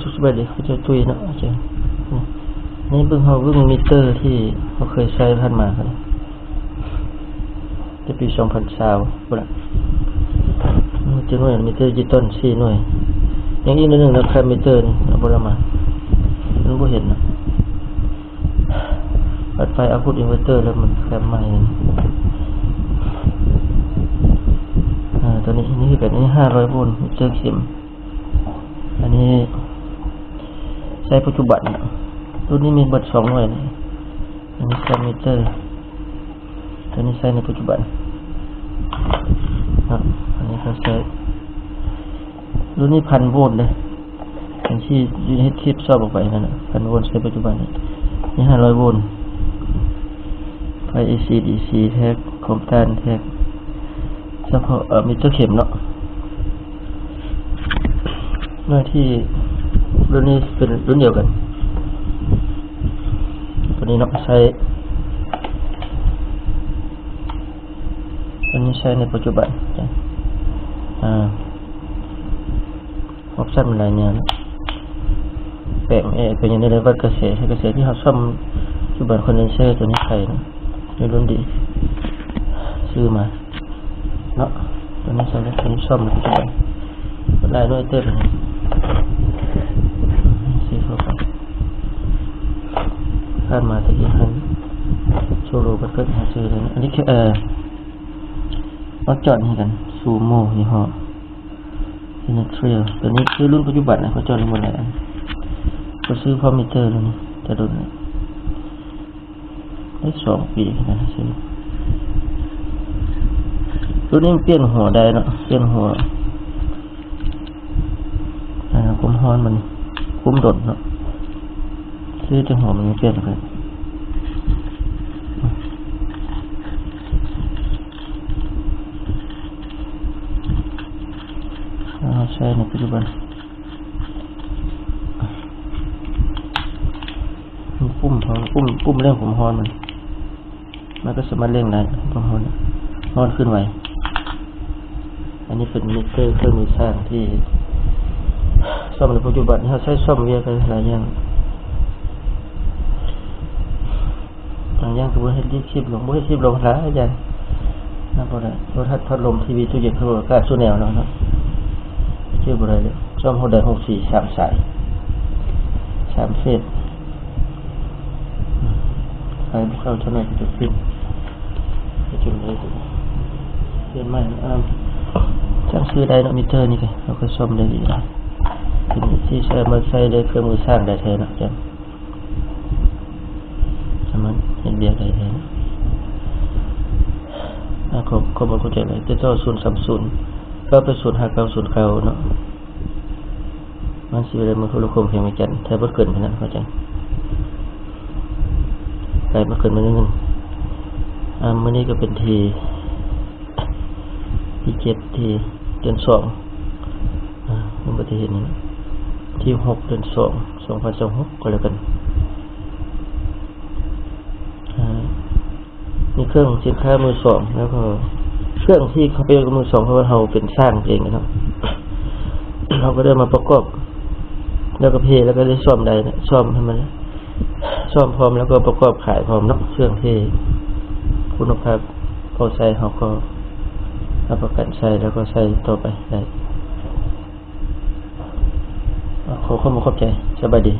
ສຸກສະບາຍດີ ເຂົາເຈົ້າຕຸ້ຍເນາະ ອາຈານ. ນີ້ເບິ່ງ ເຮົາເບິ່ງມິເຕີທີ່ເຮົາເຄີຍໃຊ້ຜ່ານມາ ແຕ່ປີສອງພັນຊາວພຸ້ນລະ. ເຈັດໜ່ວຍ ມິເຕີດິຈິຕອນສີ່ໜ່ວຍ. ຍັງອີກໜ່ວຍໜຶ່ງນະ ແຄມມິເຕີນີ້ ເອົາບໍ່ລະມາ ມັນບໍ່ເຫັນນະ. ປັດໄຟ ເອົາພຸດ ອິນເວີເຕີ ແລ້ວມັນແຄມໃໝ່. ອາ ຕົວນີ້ ນີ້ຄືກັນ ອັນນີ້ຫ້າຮ້ອຍໂວນ ມິເຕີເຂັມ. ອັນນີ້ໃຊ້ປັດຈຸບັນ ລຸ້ນນີ້ມີເບິດສອງໜ່ວຍ. ອັນນີ້ແຄມມິເຕີ ຕົວນີ້ໃຊ້ໃນປັດຈຸບັນເນາະ. ອັນນີ້ກໍໃຊ້ ລຸ້ນນີ້ພັນໂວນເດ້ ອັນທີ່ເຮັດຄລິບສອບອອກໄປນັ້ນນະ ພັນໂວນໃຊ້ປັດຈຸບັນ. ນີ້ຫ້າຮ້ອຍໂວນ ໄຟເອຊີ ດີຊີ ແທກ ຄວາມຕ້ານແທກ ສະເພາະ ເອີ ມິເຕີເຂັມເນາະ. ໜ່ວຍທີ່ລຸ້ນນີ້ເປັນລຸ້ນດຽວກັນ ຕົວນີ້ເນາະ ໃຊ້ ຕົວນີ້ໃຊ້ໃນປັດຈຸບັນ. ອາ ອອບຊັນມັນຫຼາຍແນວເນາະ ແປງແອ ເປັນຫຍັງໄດ້ ວັດກະແສ ໃຊ້ກະແສທີ່ເຮົາສ້ອມ ປັດຈຸບັນຄົນເລັງໃຊ້ຕົວນີ້ໃຊ້ເນາະ ໃນລຸ້ນດີ ຊື້ມາເນາະ. ຕົວນີ້ສຳລັບຄົນສ້ອມປັດຈຸບັນ ຫຼາຍໜ່ວຍເຕີບ ຊື້ເຂົ້າໄປ ຜ່ານມາຕະກີ້ຫັ້ນ ໂຊໂລ ມັນເກີດຫາຊື້ເລີຍເນາະ. ອັນນີ້ຄື ເອີ ມາຈອດນີ້ກັນ ຊູໂມ ຍີ່ຫໍ້ ອິນເນເທຣຍລ ຕົວນີ້ຄືລຸ້ນປັດຈຸບັນນະ ເຂົາຈອດໃນໝົດຫຼາຍອັນ ກໍຊື້ພ້ອມມິເຕີແລ້ວນີ້ ແຕ່ລຸ້ນ ໄດ້ສອງປີແລ້ວນະ ຊື້. ລຸ້ນນີ້ມັນປ່ຽນຫົວໄດ້ເນາະ ປ່ຽນຫົວ ອາ ຄວາມຮ້ອນມັນ ຄວາມດົນເນາະ ຊື້ແຕ່ຫົວມັນຍັງປ່ຽນເລີຍ. ເອົາໃຊ້ໃນປັດຈຸບັນ ປຸ່ມ ປຸ່ມ ປຸ່ມເລື່ອງຄວາມຮ້ອນມັນ ມັນກໍສາມາດເລັ່ງໄດ້ ຄວາມຮ້ອນ ຮ້ອນຂຶ້ນໄວ. ອັນນີ້ເປັນມິເຕີເຄື່ອງມືຊ່າງທີ່ສ້ອມໃນປັດຈຸບັນ ເຮົາໃຊ້ສ້ອມວຽກໄດ້ຫຼາຍຢ່າງ. ບາງຢ່າງກໍບໍ່ເຮັດຄລິບລົງ ບໍ່ເຮັດຄລິບລົງຫຼາຍຢ່າງ ນຳບໍ່ໄດ້ ໂທລະທັດ ພັດລົມ ທີວີ ຕູ້ເຢັນ ເຄື່ອງຟອກອາກາດ ສູ່ແນວເນາະ ເຮັດບໍ່ໄດ້ເລີຍ. ສ້ອມຫົວໄດຫົກສີ່ ສາມສາຍ ສາມເຟດ ໄຟບໍ່ເຂົ້າເທົ່ານັ້ນກໍຈະປິ່ນ ຈະຈົນໄດ້ ປ່ຽນໃໝ່. ອາ ຈັ່ງຊື້ໄດ້ເນາະ ມິເຕີນີ້ກໍ ເຮົາກໍສ້ອມໄດ້ດີ ເປັນທີ່ໃຊ້ ເອົາມາໃຊ້ໃນເຄື່ອງມືຊ່າງໄດ້ແທ້ເນາະ ຈັ່ງ ສາມາດເຮັດວຽກໄດ້ແທ້. ອາ ຂໍ ຂໍບອກເຂົ້າໃຈຫຼາຍ ຕິດຕໍ່ ສູນສາມສູນ ເກົ້າແປດສູນ ຫ້າເກົ້າສູນເກົ້າເນາະ. ມັນຊິໄດ້ມາໂທລະຄົມແຂວງວຽງຈັນ ແຕ່ບໍ່ເກີນຂະໜາດເຂົ້າໃຈ ໄກມາເກີນມາໜ້ອຍໜຶ່ງ. ອາ ມື້ນີ້ກໍເປັນທີ ທີເຈັດ ທີ ເດືອນສອງ ອາ ອຸບັດຕິເຫດນີ້ ທີຫົກ ເດືອນສອງ ສອງພັນຊາວຫົກ ກໍແລ້ວກັນ. ອາ ມີເຄື່ອງສິນຄ້າມືສອງ ແລ້ວກໍເຄື່ອງທີ່ເຂົາເປັນມືສອງ ເພາະວ່າເຮົາເປັນຊ່າງເອງເນາະ ເຮົາກໍໄດ້ມາປະກອບ ແລ້ວກໍເພ ແລ້ວກໍໄດ້ສ້ອມໄດ້ ສ້ອມໃຫ້ມັນ ສ້ອມພ້ອມ ແລ້ວກໍປະກອບຂາຍພ້ອມເນາະ. ເຄື່ອງທີ່ຄຸນນະພາບພໍໃຊ້ ເຮົາກໍຮັບປະກັນໃຊ້ ແລ້ວກໍໃຊ້ຕໍ່ໄປໄດ້. ຂໍຂອບໃຈ ສະບາຍດີ.